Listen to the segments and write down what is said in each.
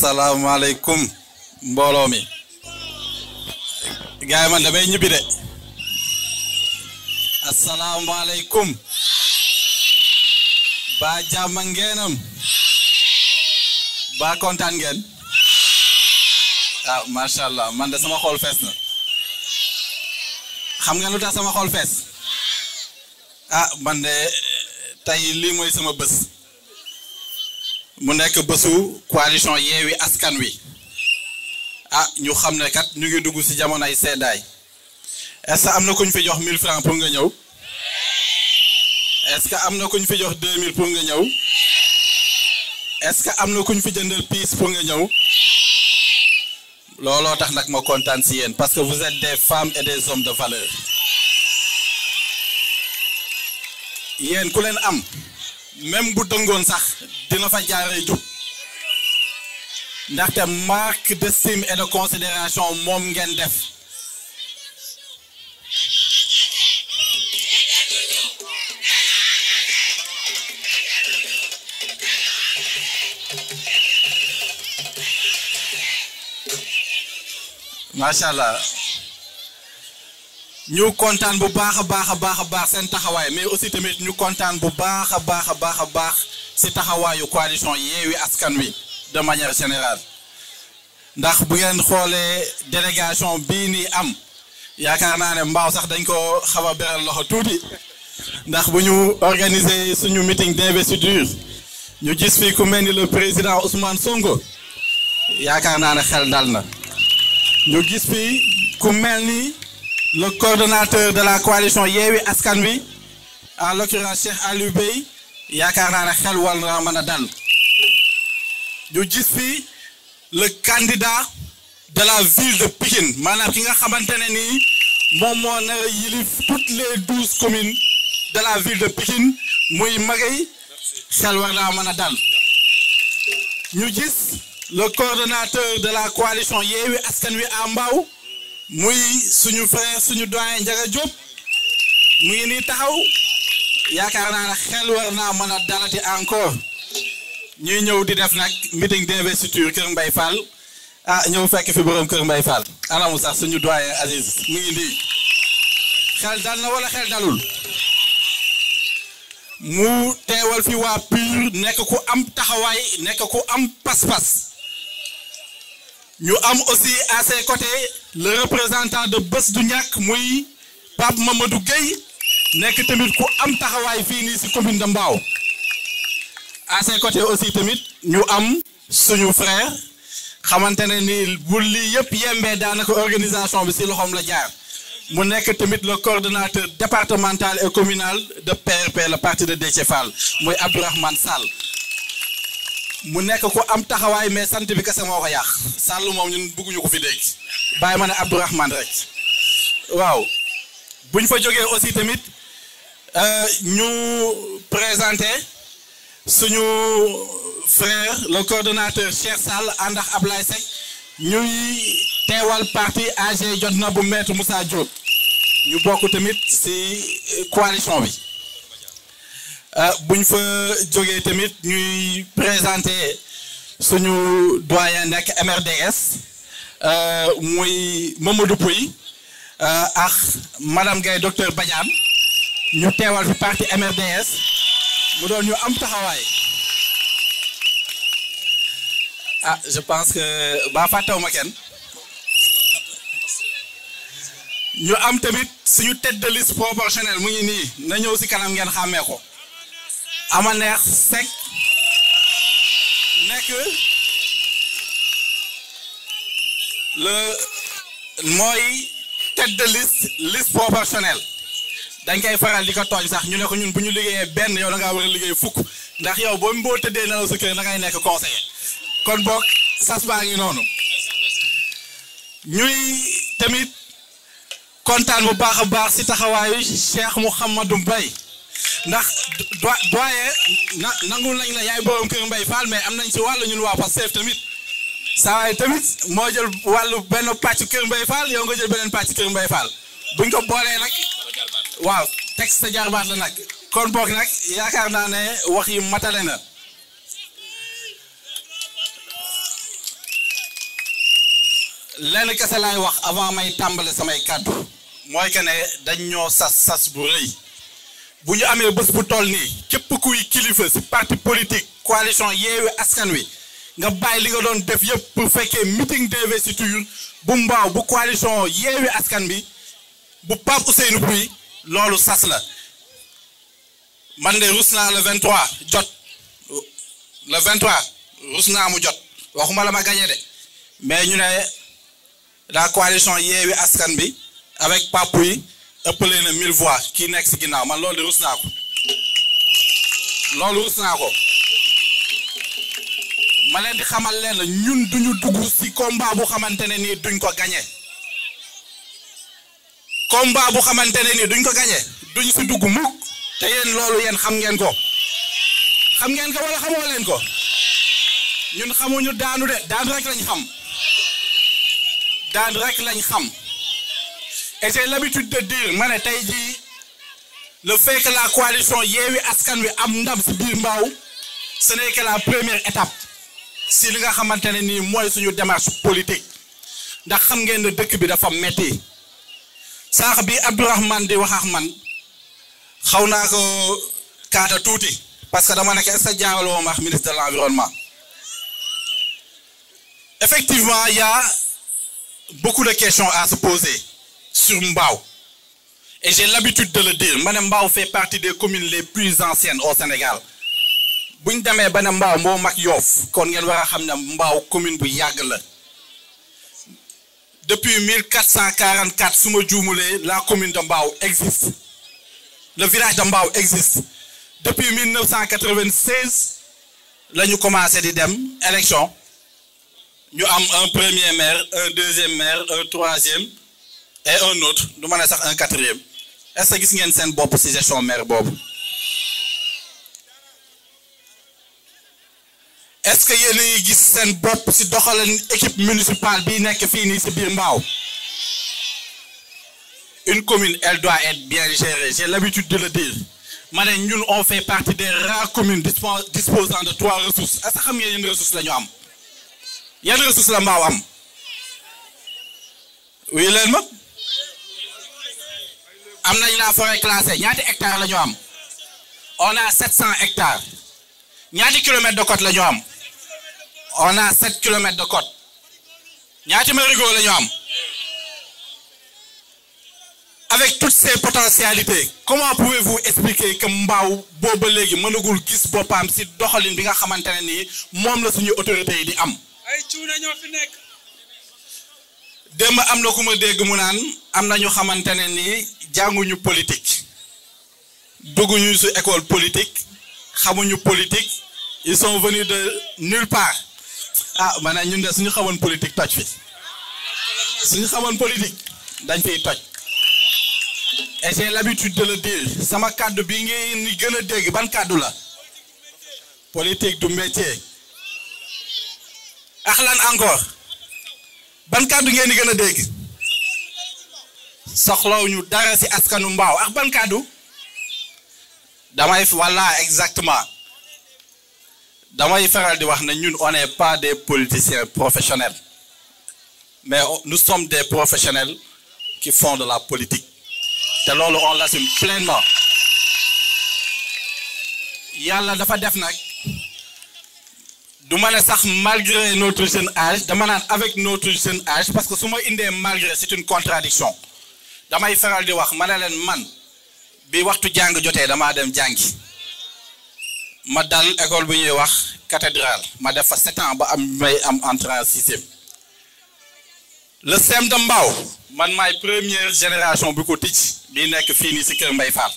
asalaamaaleykum mbooloo mi gaay man damay ñibbi de asalaamaaleykum ba jàmm ngeenam ba kontaan ngeen ah macha allah man de sama xol fees na xam nga lu tax sama xol fees ah man de tey lii mooy sama bés mu nekk bésu coalition Yewwi Askan Wi ah ñu xam ne kat ñu ngi dugg ci jamonoy seddaay est-ce que am na ku ñu fi jox 1000 francs pour nga ñëw est-ce que am na ku ñu fi jox 2000 pour nga ñëw est-ce que am na ku ñu fi jëndal piis pour nga ñëw looloo tax nag ma kontaan ci yéen parce que vous êtes des femmes et des hommes de valeur yéen ku leen am même bu dëngoon sax dina fa jaaree jub ndaxte marque d'estime et de considération moom ngeen def macha allah ñu kontaan bu baax a baax seen taxawaay mais aussi tamit ñu kontaan bu baax a baax ci taxawaayu coalition Yewwi Askan Wi de manière générale ndax bu ngeen xoolee délégation bii nii am yaakaar naa ne mbaaw sax dañ ko xaw a beral loxo tuuti ndax bu ñu organiser suñu meeting d'investiture ñu gis fii ku mel ni le président Ousmane Sonko yaakaar naa ne xel dal na ñu gis fii ku mel ni le coordonnateur de la coalition Yewwi Askan Wi en l'occurrence Cheikh Aliou Bey yaakaar naa ne xel war na mën a dal ñu gis fii le candidat de la ville de Pikine maanaam ki nga xamante ne nii moom moo nar a yilif toutes les 12 communes de la ville de Pikine muy Magay xel war naa mën a dal ñu gis le coordonnateur de la coalition Yewwi Askan Wi à Mbao muy suñu frère suñu doyen Ndiaga Diop mu ngi nii taxaw yaakaar naa ne xel war naa mën a dalati encore ñuy ñëw di def nag meeting d'investiture Kër Mbaye Fall ah ñëw fekk fi borom Kër Mbaye Fall anamu sax suñu doyen Aziz mu ngi nii xel dal na wala xel dalul mu teewal fi waa PUR nekk ku am taxawaay nekk ku am pas-pas ñu am aussi à ses côtés le représentant de Bës du Ñakk muy Pape Mamadou Gueye nekk tamit ku am taxawaay fii nii ci commune de Mbao à ses côtés aussi tamit ñu am suñu frère xamante ne ni bu lii yëpp yembee daanaka organisation bi ci loxoom la jaar mu nekk tamit le coordonnateur départemental et communal de PRP le parti de Déthié Fall muy Abdourahmane Sall mu nekk ku am taxawaay mais sant bi kese moo ko yàq Sall moom ñun bëgguñu ko fi dégg bàyyi ma ne Abdourahmane rek waaw buñ fa jógee aussi tamit ñu présenté suñu frère le coordonnateur Cheikh Sall ànd ak Ablaye Seck ñuy teewal parti AG jot na bu maître Moussa Diop ñu bokk tamit ci coalition bi buñ fa jógee tamit ñuy présenté suñu doyen nekk MRDS muy Mamadou Pouy ak madame Gaye docteur Badiane ñu teewal fi parti MRDS mu doon ñu am taxawaay ah je pense que ba fàttewuma kenn ñu am tamit suñu tête de liste proportionnelle mu ngi nii na ñëw ci kanam ngeen xàmmee ko Amaneex Seck nekk mooy tête de liste proportionnelle dañ koy faral di ko tooñ sax ñu ne ko ñun bu ñu liggéeyee benn yow da ngaa war a liggéey fukk ndax yow boo tëddee nelaw sa kër da ngay nekk conseiller kon boog sas baa ngi noonu ñuy tamit kontaan bu baax a baax ci taxawaayu Cheikh Mouhamadou Mbaye ndax doyen nangul nañ la yaay borom Kër Mbaye Fall mais am nañ ci wàllu ñun waa Pastef tamit saa waay tamit moo jël wàllu benn pàcc Kër Mbaye Fall yow nga jël beneen pàcc Kër Mbaye Fall buñ ko boolee nag waaw texte sa jarbaat la nag kon boog nag yaakaar naa ne wax yi matale na lenn kese laay wax avant may tàmbale samay kàddu mooy que ne dañ ñoo sas bu rëy bu ñu amee bés bu toll nii képp kuy kilifa ci parti politique coalition Yewwi Askan Wi nga bàyyi li nga doon def yëpp pour fekkee meeting d'investiture bu mbaaw bu coalition Yewwi Askan Wi bu Pape Ousseynou Pouye loolu sas la man de rus naa le 23 jot le 23 rus naa mu jot waxuma la ma gagné de mais ñu ne la coalition Yewwi Askan Wi avec Pape Pouye ëppale na 1000 voix kii nekk ci ginnaaw man loolu rus naa ko loolu rus naa ko ma leen di xamal leen ñun duñu dugg ci combat bu xamante ne nii duñ ko gagné combat bu xamante ne nii duñ ko gagné duñ ci dugg mukk te yéen loolu yéen xam ngeen ko wala xamoo leen ko ñun xamuñu daanu de daanu rek lañ xam daan rek lañ xam et j'ai l'habitude de dire ma ne tey jii le fait que la coalition Yewwi Askan Wi am ndam ci biir Mbao ce n'est que la première étape si li nga xamante ne nii mooy suñu démarche politique ndax xam ngeen ne dëkk bi dafa metti saax bi Abdourahmane di wax ak man xaw naa ko kaata tuuti parce que dama nekk est-ce que jaaraloo ma wax ministre de l'environnement effectivement il y a beaucoup de questions à se poser sur Mbao et j'ai l'habitude de le dire ma ne Mbao fait partie des communes les plus anciennes au Sénégal bu ñu demee ba ne Mbao moo mag Yoff kon ngeen war a xam ne Mbao commune bu yàgg la depuis 1444 su ma juumulee la commune de Mbao existe le village de Mbao existe depuis 1996 la ñu commencé di dem élection ñu am un premier maire un deuxième maire un troisième et un autre du ma ne sax un quatrième est-ce que gis ngeen seen bopp ci gestion maire boobu est-ce que yéen a ngi gis seen bopp ci doxalin équipe municipale bi nekk fii nii ci biir Mbao une commune elle doit être bien gérée j'ai l'habitude de le dire ma ne ñun on fait partie des rares communes disposant de 3 ressources est-ce que xam ngeen yenn ressources la ñu am yan ressources la Mbao am oui leen ma am nañ la forêt classée ñaati hectares la ñu am on a 700 hectares ñaati kilomètres de côte la ñu am on a 7 kilomètres de côte ñaati marigots la ñu am avec toutes ces potentialités comment pouvez-vous expliquer que Mbao booba léegi mënagul gis boppam ci doxalin bi nga xamante ne nii moom la suñu autorités yi di am ay cuuna ñoo fi nekk démb am na ku ma dégg mu naan am na ñu xamante ne nii jànguñu politique dugguñu ci école politique xamuñu politique ils sont venus de nulle part ah maanaam ñun de suñu xamoon politique toj fi suñu xamoon politique dañ fiy toj et j'ai l'habitude de le dire sama kàddu bi ngeen ni gën a dégg ban kàddu la politique du métier ak lan encore ban kàddu ngeen di gën a dégg soxlawuñu dara ci askanu Mbao ak ban kàddu damay voilà exactement damay faral di wax ne ñun on n'est pas des politiciens professionnels mais nous sommes des professionnels qui font de la politique te loolu on l'assume pleinement yàlla dafa def nag du ma ne sax malgré notre jeune âge dama naan avec notre jeune âge parce que su ma indee malgré c'est une contradiction damay faral di wax ma ne leen man bi waxtu jàng jotee damaa dem jàngi ma dal école bu ñuy wax cathédrale ma def fa 7 ans ba am may am entrée en 6e le CEM de Mbao man maay première génération bi ko tijj bi nekk fii nii ci kër Mbaye Fall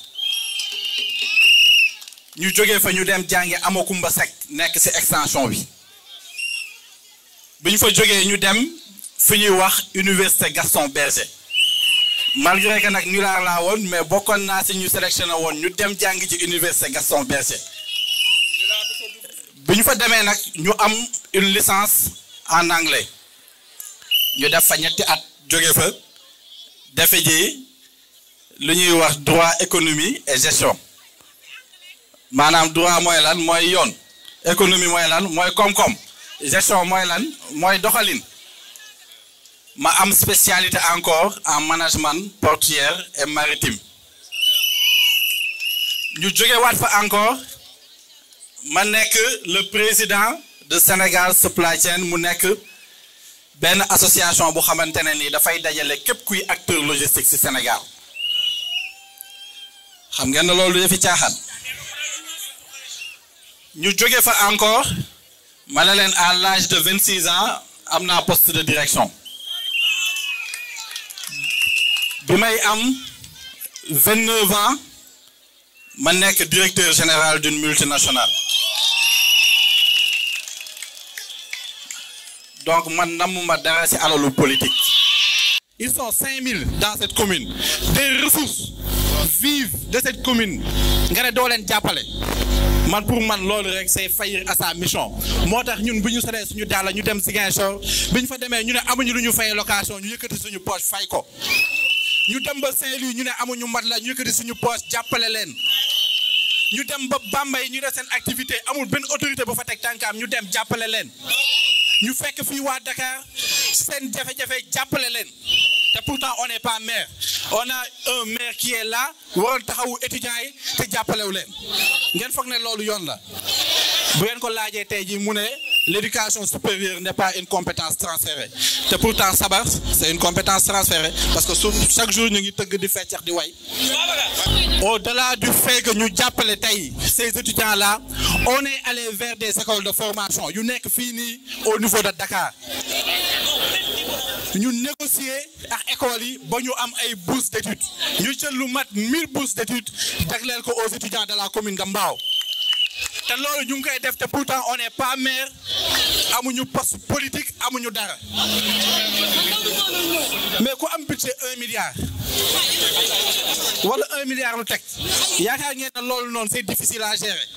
ñu jógee fa ñu dem jàngi Amakumba Seck nekk ci extension bi bi ñu fa jógee ñu dem fi ñuy wax université Gaston Berger malgré que nag ñu laa woon mais bokkoon naa ci ñu sélectionné woon ñu dem jàngi ci université Gaston Berger bi ñu fa demee nag ñu am une licence en anglais ñu def fa ñetti at jóge fa defe ji lu ñuy wax droit économie et gestion maanaam droit mooy lan mooy yoon économie mooy lan mooy koom-koom gestion mooy lan mooy doxalin ma am spécialité encore en management portuaire et maritime ñu jógewaat fa encore ma nekk le président de Sénégal Supply Chain mu nekk benn association bu xamante ne nii dafay dajale képp kuy acteur logistique ci Sénégal xam ngeen ne loolu dafi caaxaan ñu jóge fa encore ma ne leen à l'âge de 26 ans am naa poste de direction bi may am 29 ans ma nekk directeur général d'une multinationale donc man namuma dara ci alalu politique. Ils sont 5000 dans cette commune des ressources vives de cette commune nga ne doo leen jàppale man pour man loolu rek c'est faillir à sa mission moo tax ñun bu ñu soree suñu daal ñu dem Ziguinchor bi ñu fa demee ñu ne amuñu lu ñu fay location ñu yëkkati suñu poche fay ko ñu dem ba Saint-Louis ñu ne amuñu mat la ñu yëkkati suñu poche jàppale leen ñu dem ba Bambey ñu def seen activité amul benn autorité ba fa teg tànkaam ñu dem jàppale leen ñu fekk fii waa Dakar seen jafe-jafe jàppale leen te pourtant on n'est pas maire on a un maire qui est là waroon taxawu étudiants yi te jàppalewu leen ngeen foog ne loolu yoon la bu ngeen ko laajee tey jii mu ne l'éducation supérieure n'est pas une compétence transférée te pourtant sabar c'est une compétence transférée parce que chaque jour ñu ngi tëgg di feccax di way au-delà du fait que ñu jàppale tey ces étudiants là on est allé vers des écoles de formation yu nekk fii nii au niveau de Dakar ñu négocier ak écoles yi ba ñu am ay bourses d'études ñu jël lu mat 1000 bourses d'études jagleel ko aux étudiants de la commune de Mbao te loolu ñu ngi koy def te pourtant on n'est pas maire amuñu poste politique amuñu dara mais ku am budget 1 milliard wala 1 milliard lu teg yaakaar ngeen ne loolu noonu c'est difficile à gérer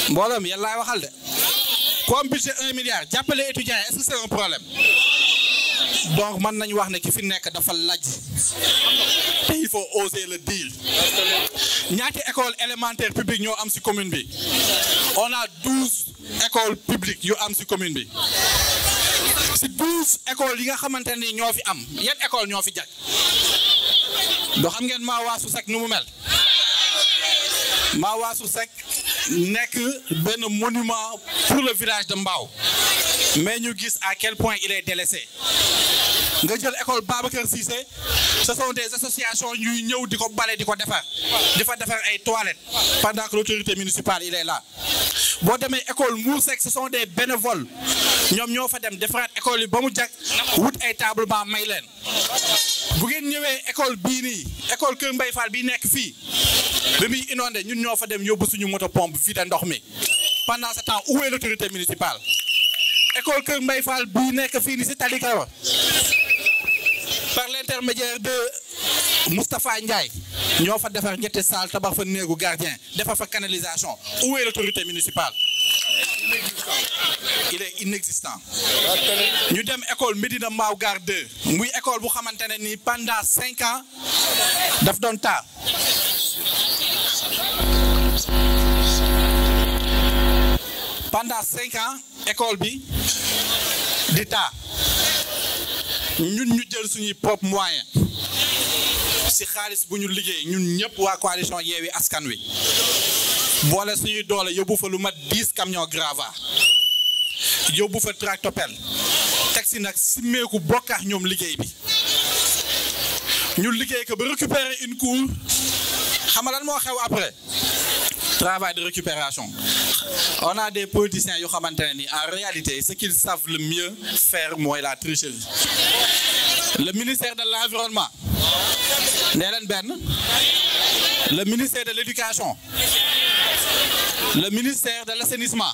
mbooloo mi yàlla laay waxal de ku am budget 1 milliard jàppale étudiants est-ce que c'est un problème donc mën nañu wax ne ki fi nekk dafa laaj te il faut oser le dire ñaati école élémentaire publique ñoo am ci commune bi on a 12 écoles publiques yu am ci commune bi ci 12 écoles yi nga xamante ni ñoo fi am yan école ñoo fi jag doo xam ngeen Mawasu Seck nu mu mel Mawasu Seck nekk benn monument pour le village de Mbao mais ñu gis à quel point il est délaissé nga jël école Babacar Cissé ce sont des associations ñuy ñëw di ko bale di ko defar di fa defar ay toilettes pendant que l'autorité municipale il est là boo demee école Mour Seck ce sont des bénévoles ñoom ñoo fa dem defaraat école yi ba mu jag wut ay table ba may leen bu ngeen ñëwee école bii nii école Kër Mbaye Fall bii nekk fii ba muy inondé ñun ñoo fa dem yóbbu suñu moto pompe fii de ndox mi pendant ce temps où est l'autorité municipale école Kër Mbaye Fall bii nekk fii nii si Talikawa par l'intermédiaire de Moustapha Ndiaye ñoo fa defar ñetti salle tabax fa néegu gardien defar fa canalisation où est l'autorité municipale il est inexistant ñu dem école Médina Mbao Gare 2 muy école bu xamante ne nii pendant 5 ans daf doon taa pendant 5 ans école bi di taa ñun ñu jël suñuy propre moyen ci xaalis bu ñu liggéey ñun ñëpp waa coalition Yewwi Askan Wi boole suñuy doole yóbbu fa lu mat 10 camions gravats yóbbu fa tractopelle teg si nag simmeeku bokkaax ñoom liggéey bi ñu liggéey ko ba récupérer une cour xam nga lan moo xew après travail de récupération on a des politiciens yoo xamante ne ni en réalité ce qu'ils savent le mieux faire mooy la tricherie le ministère de l'environnement nee leen benn le ministère de l'éducation le ministère de l'assainissement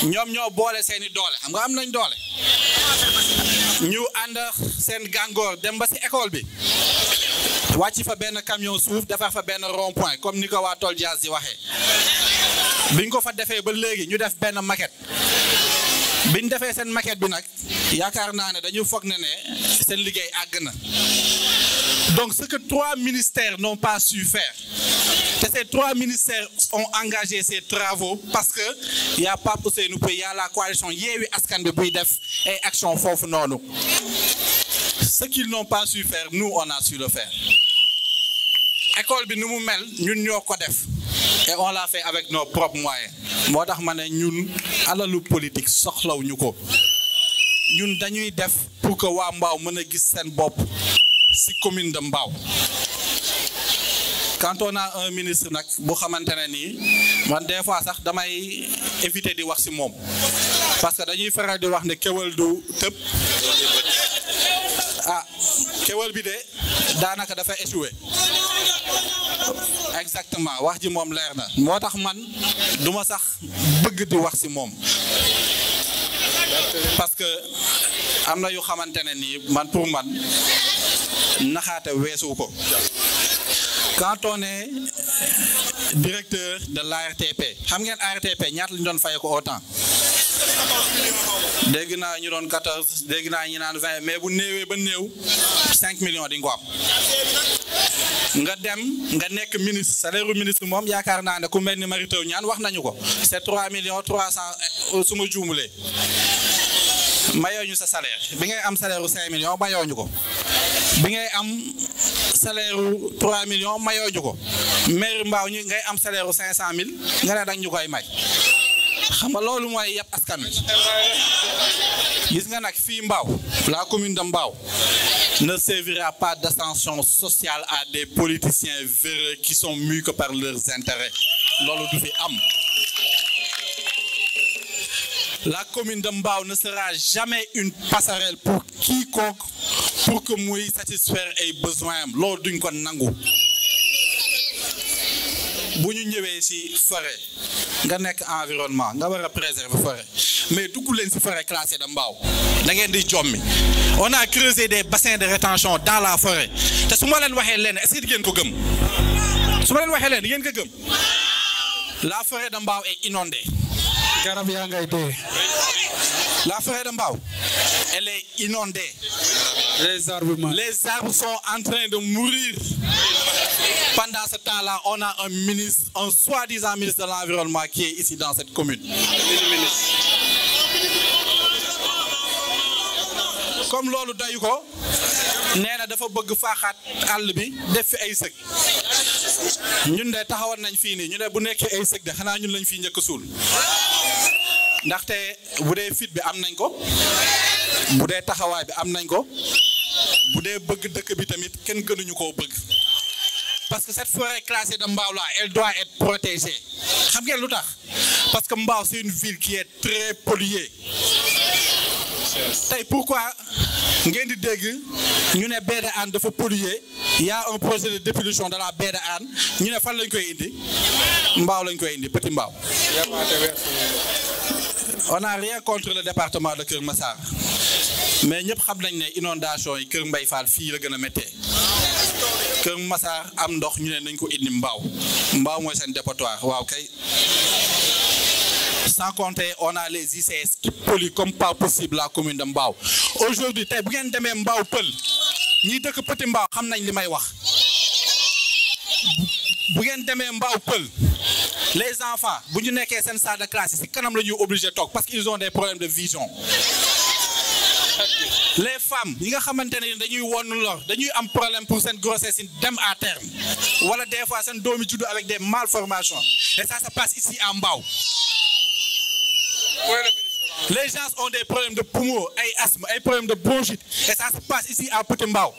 ñoom ñoo boole seeni doole xam nga am nañ doole ñu ànd seen gàngoor dem ba ci école bi wàcc fa benn camion suuf defar fa benn rond-point comme ni ko waa Tol Diaz di waxee biñ ko fa defee ba léegi ñu def benn maquette biñ defee seen maquette bi nag yaakaar naa ne dañu foog ne seen liggéey àgg na donc ce que 3 ministères n'ont pas su faire Ces 3 ministères ont engagé ces travaux parce que il y a Pape Ousseynou Pouye, il y a la coalition Yewwi Askan Wi buy def ay action foofu noonu. Ce qu'ils n'ont pas su faire, nous on a su le faire. École bi nu mu mel ñun ñoo ko def et on l'a fait avec nos propres moyens. moo tax ma ne ñun alalu politique soxlawuñu ko. ñun dañuy def pour que waa Mbao mën a gis seen bopp ci commune de Mbao. Quand on a un ministre nag bu xamante ne nii man des fois sax damay éviter di wax ci moom parce que dañuy faral di wax ne kéwal du tëb kéwal bi de daanaka dafa échoué exactement wax ji moom leer na moo tax man duma sax bëgg di wax ci moom parce que am na yu xamante ne nii man pour man naxaate weesu ko. Quand on est directeur de l'ARTP xam ngeen ARTP ñaata lañu doon fay ko autant dégg naa ñu doon 14 dégg naa ñu naan 20 mais bu néewee ba néew 5 millions di nga ko am nga dem nga nekk ministre salaire ministre moom yaakaar naa ne ku mel ni Mary Teuw Niane wax nañu ko c'est 3 millions 300 su ma juumulee mayoo ñu sa salaire bi ngay am salaire u 5 millions mayoo ñu ko bi ngay am salaire u 3 millions mayoo ñu ko maire Mbao ñu ngay am salaire u 500 000 nga ne dang ñu koy may xam nga loolu mooy yàpp askan wi gis nga nag fii Mbao la commune de Mbao ne servira pas d'ascension sociale à des politiciens véreux qui sont mus que par leurs intérêts loolu du fi am. La commune de Mbao ne sera jamais une passerelle pour quiconque pour que muy satisfaire ay besoins am loolu duñ ko nangu. bu ñu ñëwee ci forêt nga nekk environnement nga war a préserver forêt mais dugg leen ci forêt classée de Mbao da ngeen di jommi. On a creusé des bassins de rétention dans la forêt te su ma leen waxee leen est-ce que di ngeen ko gëm su ma leen waxee leen di ngeen ko gëm la forêt de Mbao est inondée. garab yaa ngay dee. La forêt de Mbao elle est inondée. Les arbres sont en train de mourir. Pendant ce temps-là, on a un ministre, un soi-disant ministre de l'environnement qui est ici dans cette commune. Comme loolu dayu ko nee na dafa bëgg faaxaat àll bi def fi ay sëg ñun de taxawoon nañ fii nii ñu ne bu nekkee ay sëg de xanaa ñun lañ fii njëkk suul ndaxte bu dee fit bi am nañ ko bu dee taxawaay bi am nañ ko bu dee bëgg dëkk bi tamit kenn gënuñu koo bëgg parce que cette forêt classée de Mbao là elle doit être protégée xam ngeen lu tax parce que Mbao c'est une ville qui est très polluée tey pourquoi ngeen di dégg ñu ne baie de Hann dafa polluer il y a un projet de dépollution de la baie de Hann ñu ne fan lañ koy indi Mbao lañ koy indi Petit Mbao. On n'a rien contre le département de Kër Massar mais ñëpp xam nañ ne inondation yi Kër Mbaye Fall fii la gën a méttee Kër Massar am ndox ñu ne nañ ko indi Mbao Mbao mooy seen dépotoir waaw kay. Sans compter on a les ICS qui polluent comme pas possible la commune de Mbao aujourd'hui tey bu ngeen demee Mbao Pël ñi dëkk Petit Mbao xam nañ li may wax bu ngeen demee Mbao Pël les enfants bu ñu nekkee seen salle de classe ci kanam la ñuy obligé toog parce qu'ils ont des problèmes de vision les femmes yi nga xamante ne dañuy won lor dañuy am problème pour seen grossesse dem à terme wala des fois seen doomi juddu avec des malformations et ça se passe ici à Mbao. Les gens ont des problèmes de poumons, ay asthme, ay problèmes de bronchite et ça se passe ici à Petit Mbao.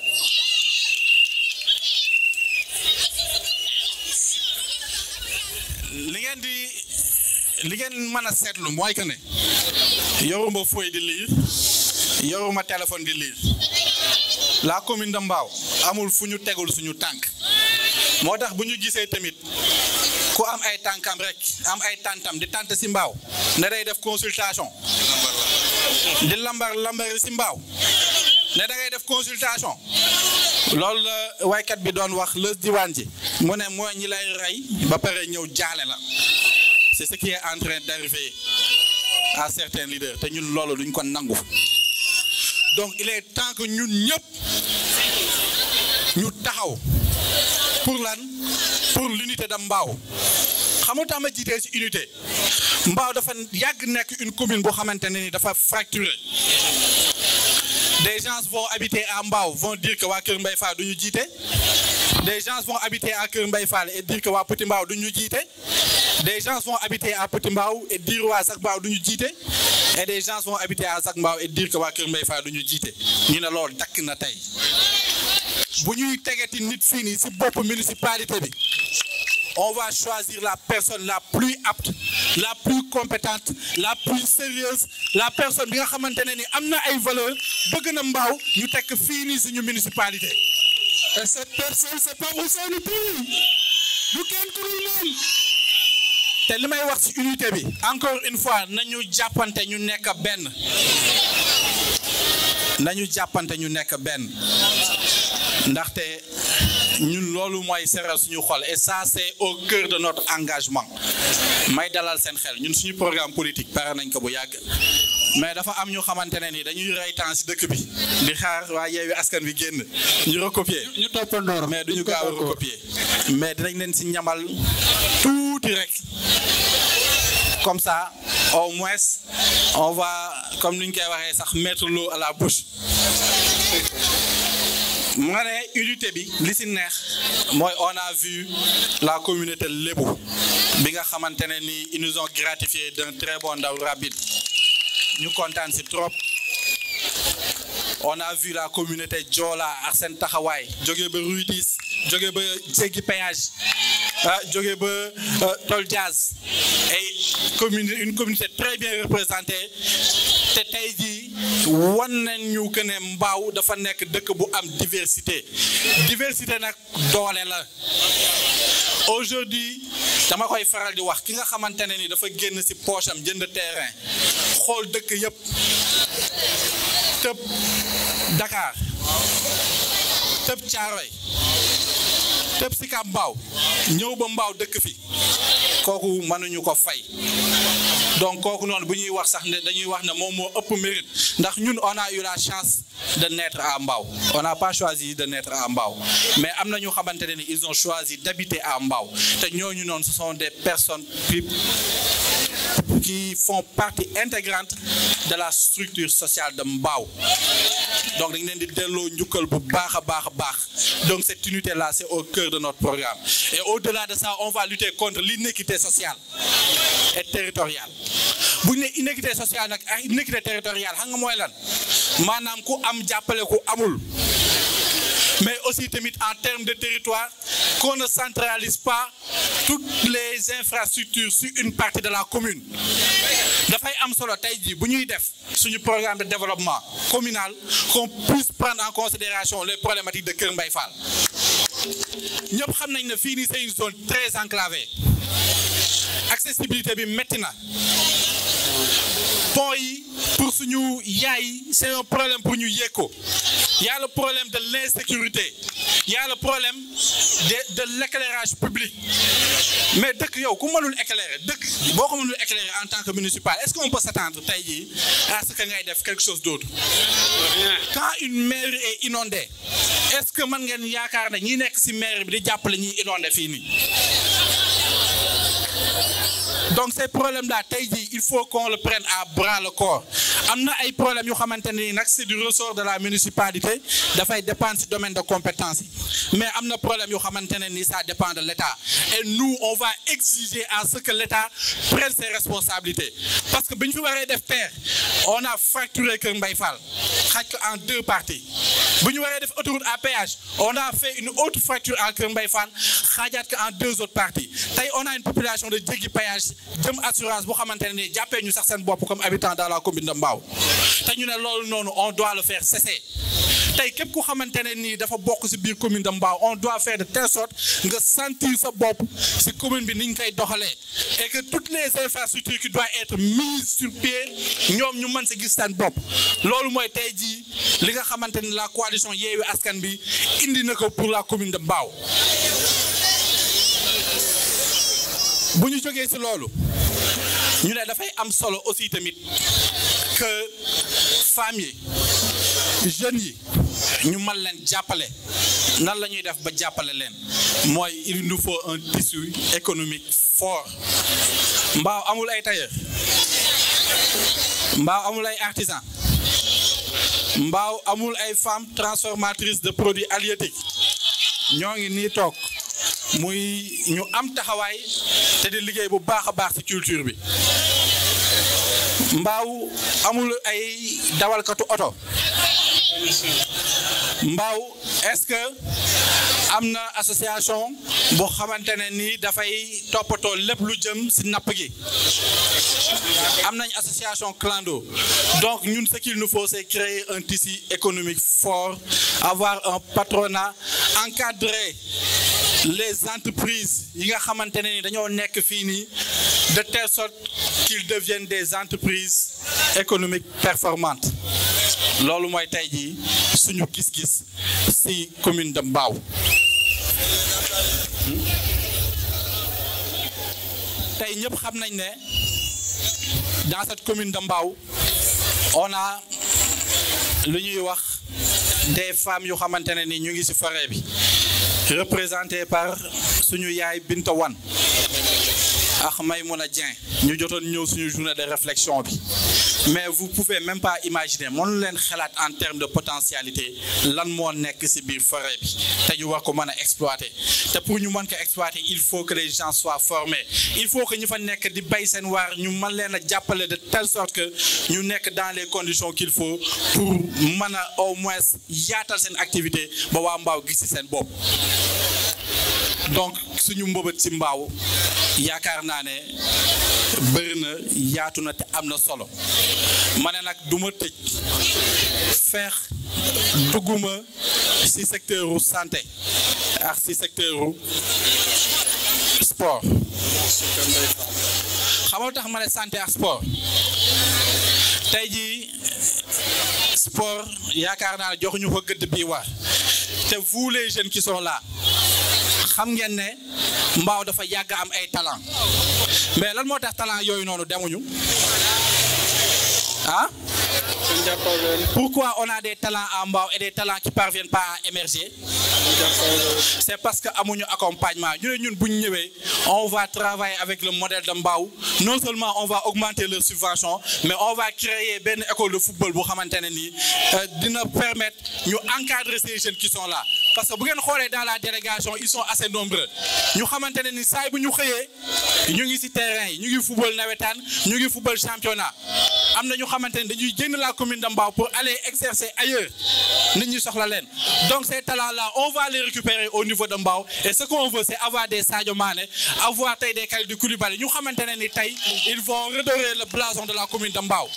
li ngeen mën a seetlu mooy que ne yoruma feuille di lire yoruma téléphone di lire la commune de Mbao amul fu ñu tegul suñu tànk moo tax bu ñu gisee tamit ku am ay tànkam rek am ay tàntam di tànt ci Mbao ne day def consultation di lambar ci Mbao ne da ngay def consultation loolu la waykat bi doon wax lës diwaan ji mu ne mooy ñi lay rey ba pare ñëw jaale la c'est ce qui est en train d'arriver à certains leaders te ñun loolu duñ ko nangu donc il est temps que ñun ñëpp ñu taxaw pour lan pour l'unité de Mbao xam nga tax ma jiitee ci unité Mbao dafa yàgg nekk une commune boo xamante ne ni dafa fracturé des gens vont habiter à Mbao vont dire que waa Kër Mbaye Fall du ñu jiite des gens vont habiter à Kër Mbaye Fall et dire que waa Petit Mbao du ñu jiite des gens vont habiter à Petit Mbao et dire waa Zac Mbao du ñu jiite et des gens vont habiter à Zac Mbao et dire que waa Kër Mbaye Fall du ñu jiite ñu ne loolu dakk na tey bu ñuy tegeti nit fii nii ci bopp municipalité bi on va choisir la personne la plus apte la plus compétente la plus sérieuse la personne bi nga xamante ne ni am na ay valeur bëgg na Mbao ñu tekk fii nii suñu municipalité et cette personne c'est pas Ousseynou Pouye du kenn ku dul moom te li may wax ci unité bi encore une fois nañu jàppante ñu nekk benn ndaxte ñun loolu mooy seral suñu xol et ça c'est au cœur de notre engagement may dalal seen xel ñun suñu programme politique pare nañ ko bu yàgg mais dafa am ñu xamante ne ni dañuy rey temps ci dëkk bi di xaar waa Yewwi Askan Wi génn ñu recopier ñu toppandoor mais duñu gaaw a recopier mais dinañ leen ci ñamal tuuti rek comme ça au moins on va comme ni ñu koy waxee sax mettre l'eau à la bouche ma ne unité bi li ci neex mooy on a vu la communauté lébu bi nga xamante ne ni ils nous ont gratifié d'un très bon ndaw rapide ñu kontaan ci trop on a vu la communauté Joola ak seen taxawaay jóge ba Ruydis jóge ba jéggi péage jóge ba Tol Diaz et une communauté très bien représentée te tey jii wan nañ ñu que ne Mbao dafa nekk dëkk bu am diversité nag doole la aujourd'hui dama koy faral di wax ki nga xamante ne ni dafa génn ci poche am jënd terrain xool dëkk yëpp tëb Dakar tëb Thiaroye tëb Sicap Mbao ñëw ba Mbao dëkk fi kooku mënuñu ko fay donc kooku noonu bu ñuy wax sax ne dañuy wax ne moom moo ëpp mérite ndax ñun on a eu la chance de naître à Mbao on n'a pas choisi de naître à Mbao mais am na ñu xamante ne ni ils ont choisi d'habiter à Mbao te ñooñu noonu ce sont des personnes qui font partie intégrante de la structure sociale de Mbao donc dañ leen di delloo njukkal bu baax a baax donc cette unité là c'est au cœur de notre programme et au-delà de ça on va lutter contre l'inéquité sociale et territoriale bu ñu ne inéquité sociale nag ak inéquité territoriale xam nga mooy lan maanaam ku am jàppale ku amul mais aussi tamit en termes de territoire qu'on ne centralise pas toutes les infrastructures sur une partie de la commune dafay am solo tey jii bu ñuy def suñu programme de développement communal qu'on puisse prendre en considération les problématiques de Kër Mbaye Fall ñëpp xam nañ ne fii nii c'est une zone très enclavée accessibilité bi métti na pont yi pour suñu yaay c'est un problème pour ñu yéeg ko il y a le problème de l'insécurité il y a le problème de l'éclairage public mais dëkk yow ku mënul éclairer dëkk boo ko mënul éclairer en tant que municipal est-ce qu'on peut s'attendre tey jii à ce que ngay def quelque chose d'autre quand une mairie est inondée est-ce que mën ngeen yaakaar ne ñi nekk ci mairie bi di jàppale ñi inondé fii nii donc ces problèmes-là tey jii il faut qu'on le prenne à bras le corps am na ay problèmes yu xamante ne nag c'est du ressort de la municipalité dafay dépendre ci domaine de compétence yi mais am na problème yu xamante ne ni ça dépend de l'État et nous on va exiger à ce que l'État prenne ses responsabilités parce que bi ñu fi waree def terre on a fracturé Kër Mbaye Fall xaaj ko en deux parties bu ñu waree def autoroute à péage on a fait une autre fracture à Kër Mbaye Fall xaajaat ko en deux autres parties tey on a une population de jéggi péage jëm assurance boo xamante ne ni jàppee ñu sax seen bopp comme habitant dans la commune de Mbao te ñu ne loolu noonu on doit le faire cesser tey képp ku xamante ne nii dafa bokk ci biir commune de Mbao on doit faire de telle sorte nga sentir sa bopp ci commune bi ni ñu koy doxalee et que toutes les infrastructures qui doivent être mises sur pied ñoom ñu mën ci gis seen bopp loolu mooy tey jii li nga xamante ni la coalition Yewwi Askan Bi indi na ko pour la commune de Mbao bu ñu jógee ci loolu ñu ne dafay am solo aussi tamit que femmes yi jeunes yi ñu mën leen jàppale nan la ñuy def ba jàppale leen mooy il nous faut un tissu économique fort. Mbao amul ay tailleur, Mbao amul ay artisan, Mbao amul ay femmes transformatrices de produits halieutiques. ñoo ngi nii toog muy ñu am taxawaay te di liggéey bu baax a baax ci culture bi. Mbao amul ay dawalkatu oto. Mbao est-ce que am na association boo xamante ne nii dafay toppatoo lépp lu jëm ci napp gi. am nañ association clando. Donc ñun ce qu'il nous faut c'est créer un tissu économique fort, avoir un patronat, encadrer les entreprises yi nga xamante ne ni dañoo nekk fii nii de telle sorte qu'ils deviennent des entreprises économiques performantes. loolu mooy tey jii suñu gis-gis ci commune de Mbao. tey ñëpp xam nañ ne dans cette commune de Mbao on a lu ñuy wax des femmes yu xamante ne ni ñu ngi ci forêt bi représentées par suñu yaay Binta Wan ak Maymouna Dieng ñu jotoon ñëw suñu journée de réflexion bi. Mais vous pouvez même pas imaginer mënu leen xalaat en termes de potentialité lan moo nekk ci biir forêt bi te ñu war ko mën a exploiter te pour ñu mën ko exploiter il faut que les gens soient formés, il faut que ñu fa nekk di bay seen waar ñu mën leen a jàppale de telle sorte que ñu nekk dans les conditions qu'il faut pour mën a au moins yaatal seen activité ba waa Mbao gis ci seen bopp. Donc suñu mbëbët ci Mbao yaakaar naa ne bëri na yaatu na te am na solo. ma ne nag du ma tëj feex dugguma ci secteur u santé ak ci secteur u sport. xamal tax ma ne santé ak sport tey jii sport yaakaar naa ne joxuñu ko gëdd bii war te vous les jeunes qui sont là xam ngeen ne Mbao dafa yàgg am ay talent mais lan moo tax talent yooyu noonu demuñu ah? Pourquoi on a des talents à Mbao et des talents qui parviennent pas à émerger? C'est parce que amuñu accompagnement. Ñun bu ñu ñëwee on va travailler avec le modèle de Mbao. Non seulement on va augmenter leurs subventions, mais on va créer benn école de football bu xamante ne nii dina permettre ñu encadrer ces jeunes qui sont là. Parce que bu ngeen xoolee dans la délégation ils sont assez nombreux ñu xamante ne ni saa bu ñu xëyee ñu ngi ci terrain yi ñu ngi football nawetaan ñu ngi football championnat. am na ñu xamante ne dañuy génn la commune de Mbao pour aller exercer ailleurs nit ñi soxla leen. Donc ces talents là on va les récupérer au niveau de Mbao et ce qu'on veut c'est avoir des Sadio Mané, avoir tey des Kalidou Koulibaly ñu xamante ne ni tey ils vont redorer le blason de la commune de Mbao.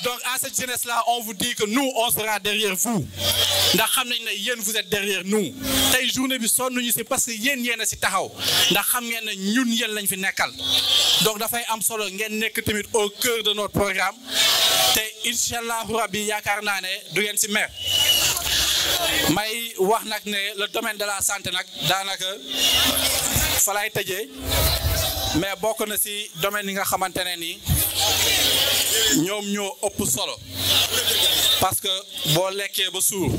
Donc à cette jeunesse là on vous dit que nous on sera derrière vous ndax xam nañ ne yéen vous êtes derrière nous tey journée bi sonn ñu c'est parce que yéen a ci taxaw ndax xam ngeen ne ñun yéen lañ fi nekkal. Donc dafay am solo ngeen nekk tamit au cœur de notre programme te incha allahu rabbi yaakaar naa ne du ngeen ci mer. may wax nag ne le domaine de la santé nag daanaka fa lay tëjee mais bokk na ci domaine yi nga xamante ne nii ñoom ñoo ëpp solo parce que boo lekkee ba suur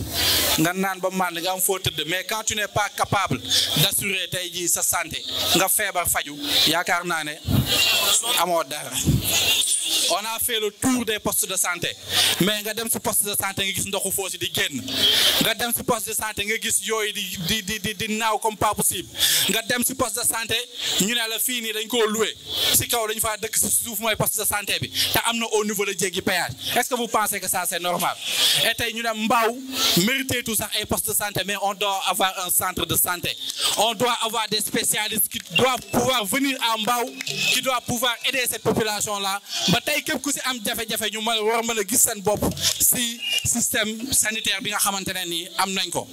nga naan ba mànd nga am foo tëdd mais quand tu n'es pas capable d'assurer tey jii sa santé nga feebar faju yaakaar naa ne amoo dara. On a fait le tour des postes de santé mais nga dem ci poste de santé nga gis ndoxu foosi di génn nga dem ci poste de santé nga gis yooyu di naaw comme pas possible nga dem ci poste de santé ñu ne la fii nii dañ koo loué ci kaw dañ faa dëkk ci suuf mooy poste de santé bi te am na au niveau de jéggi péage. Est-ce que vous pensez que ça c'est normal? Et tey ñu ne Mbao mérité tout sax ay poste de santé mais on doit avoir un centre de santé, on doit avoir des spécialistes qui doivent pouvoir venir à Mbao, qui doivent pouvoir aider cette population là ba tey képp ku ci am jafe-jafe ñu war mën a gis seen bopp ci système sanitaire bi nga xamante ne nii am nañ ko.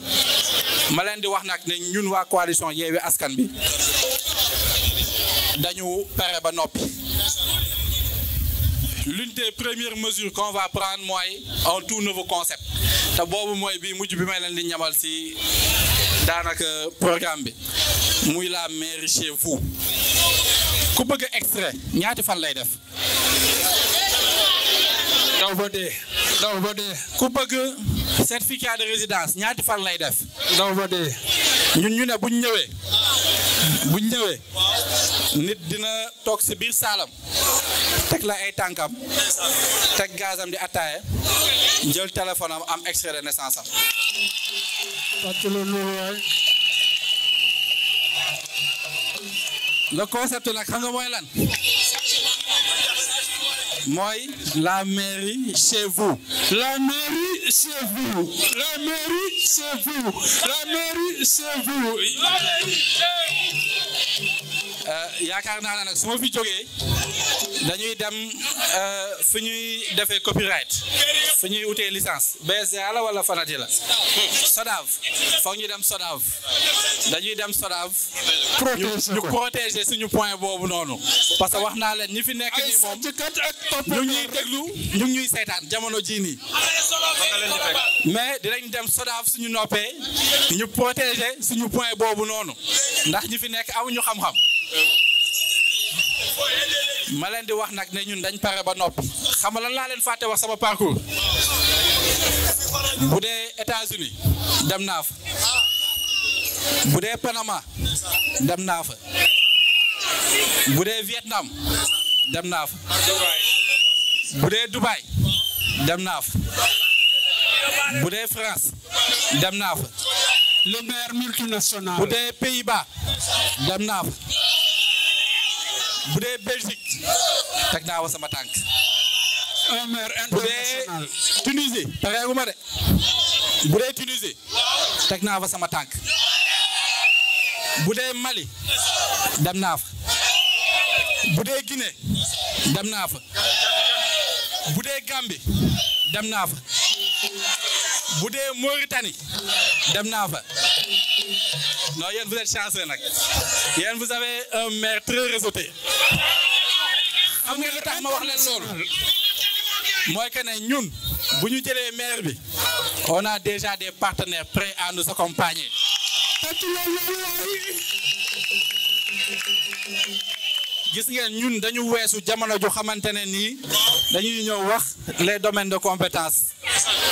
ma leen di wax nag ne ñun waa coalition Yewwi Askan Wi dañu pare ba noppi. L'une des premières mesures qu'on va prendre mooy un tout nouveau concept te boobu mooy bi mujj bi may leen di ñamal ci daanaka programme bi muy la mairie chez vous. ku bëgg extrait ñaati fan lay def? daw ba dee ku bëgg certificat de résidence ñaati fan lay def. ndaw ba dee. ñun ñu ne buñ ñëwee nit dina toog si biir saalam teg la ay tànkam teg gazam di attaaye jël téléphone am extrait de naissance am. le concept nag xam nga mooy lan. mooy la mairie chez vous. La mairie chez vous. La mairie chez vous. La mairie chez vous. yaakaar naa ne nag su ma fi jógee dañuy dem fi ñuy defee copyright fi ñuy utee licence BSDA la wala Fanati la SODAV foog ñu dem SODAV dañuy dem SODAV ñu protéger suñu point boobu noonu parce que wax naa leen ñi fi nekk nii moom ñu ngi ñuy déglu ñu ngi ñuy seetaan jamono jii nii mais dinañ dem SODAV suñu noppee ñu protéger suñu point boobu noonu ndax ñi fi nekk amuñu xam-xam ma leen di wax nag ne ñun dañ pare ba noppi xam nga lan laa leen fàtte wax sama parcours bu dee États-Unis dem naa fa bu dee Panama dem naa fa bu dee Vietnam dem naa fa bu dee Dubaï dem naa fa bu dee France dem naa fa le maire multinational bu dee Pays-Bas dem naa fa bu dee Belgique teg naa fa sama tànk un maire bu international dee Tunisie pareeguma de bu dee Tunisie teg naa fa sama tànk bu dee Mali dem naa fa bu dee Guinée dem naa fa bu dee Gambie dem naa fa bu dee Mauritanie dem naa fa non yéen vous êtes chanceux nag yéen vous avez un maire très réseauté xam nga li tax ma wax leen loolu mooy que ne ñun bu ñu jëlee maire bi on a déjà des partenaires prêts à nous accompagner. gis ngeen ñun dañu weesu jamono ju xamante ne nii dañuy ñëw wax les domaines de compétence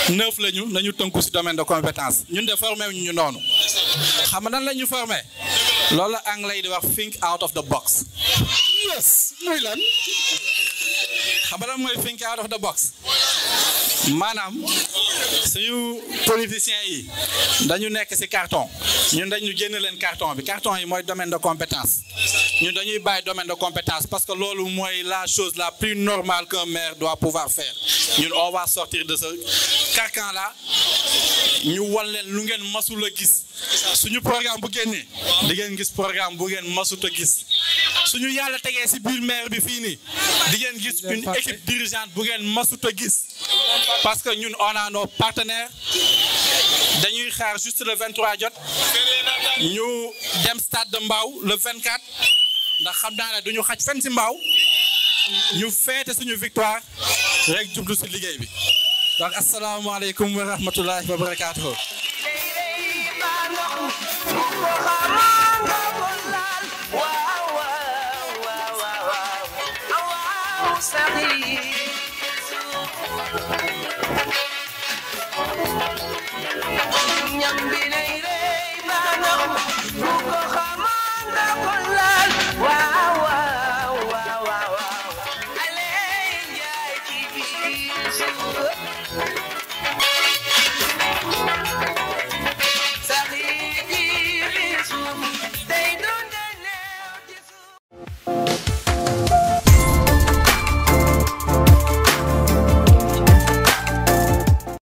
9 lañu nañu tënku ci domaine de compétence ñun de formé ñu noonu xam nga nan la ñu formé loolu la anglais di wax think out of the box. yes muy lan xam nga lan mooy think out of the box maanaam suñu politiciens yi dañu nekk ci carton ñun dañu génn leen carton bi carton yi mooy domaine de compétence ñun dañuy bàyyi domaine de compétence parce que loolu mooy la chose la plus normale qu'un maire doit pouvoir faire ñun on va sortir de ce carcan là ñu wan leen lu ngeen masul a gis suñu programme bu génnee di ngeen gis programme bu ngeen masut a gis suñu yàlla tegee ci biir maire bi fii nii di ngeen gis une équipe dirigeante bu ngeen masut a gis parce que ñun on a nos partenaires dañuy xaar juste le 23 jot ñu dem stade de Mbao le 24 ndax xam naa ne duñu xaj fenn ci Mbao ñu feete suñu victoire rek jublu ci liggéey bi donc asalaamaaleykum wa rahmatullahi wa barakaatuhu